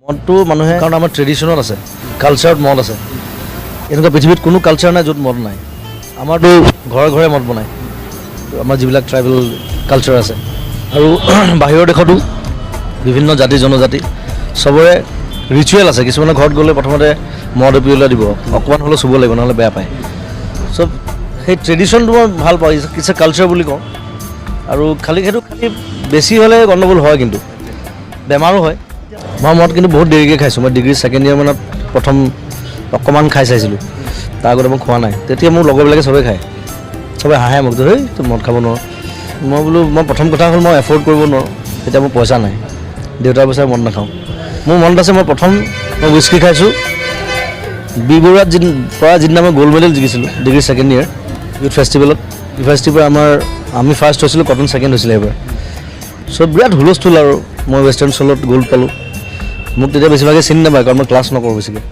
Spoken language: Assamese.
মদটো মানুহে, কাৰণ আমাৰ ট্ৰেডিশ্যনত আছে, কালচাৰত মদ আছে। এনেকুৱা পৃথিৱীত কোনো কালচাৰ নাই য'ত মদ নাই। আমাৰতো ঘৰে ঘৰে মদ বনায়, আমাৰ যিবিলাক ট্ৰাইবেল কালচাৰ আছে। আৰু বাহিৰৰ দেশতো বিভিন্ন জাতি জনজাতি চবৰে ৰিচুৱেল আছে। কিছুমানৰ ঘৰত গ'লে প্ৰথমতে মদ এপিউলা দিব, অকণমান হ'লেও চুব লাগিব, নহ'লে বেয়া পায়। চব সেই ট্ৰেডিশ্যনটো মই ভাল পাওঁ। It's a culture বুলি কওঁ। আৰু খালি সেইটো খালি বেছি হ'লে গণ্ডগোল হয়, কিন্তু বেমাৰো হয়। মই মদ কিন্তু বহুত দেৰিকৈ খাইছোঁ। মই ডিগ্ৰী ছেকেণ্ড ইয়েৰ মানত প্ৰথম অকণমান খাই চাইছিলোঁ। তাৰ আগতে মই খোৱা নাই। তেতিয়া মোৰ লগৰবিলাকে চবেই খায়, চবে হাঁহে মোক যে, "হেই, তই মদ খাব নোৱাৰ।" মই বোলো, মই প্ৰথম কথা হ'ল মই এফৰ্ড কৰিব নোৱাৰোঁ, তেতিয়া মোৰ পইচা নাই, দেউতাৰ পইচাৰে মদ নাখাওঁ। মোৰ মনত আছে, মই প্ৰথম মই হুইস্কি খাইছোঁ বি বৰুৱাত পৰা যিদিনা মই গ'ল্ড মেডেল জিকিছিলোঁ ডিগ্ৰী ছেকেণ্ড ইয়েৰ ইউথ ফেষ্টিভেলত। ইউনিভাৰ্চিটিৰ পৰা আমি ফাৰ্ষ্ট হৈছিলোঁ, কটন ছেকেণ্ড হৈছিলে এইবাৰ। চ' বিৰাট হুলস্থুল আৰু মই ৱেষ্টাৰ্ণ চলত গ'ল্ড পালোঁ। মোক তেতিয়া বেছিভাগে চিনি নাপায়, কাৰণ মই ক্লাছ নকৰোঁ বেছিকৈ।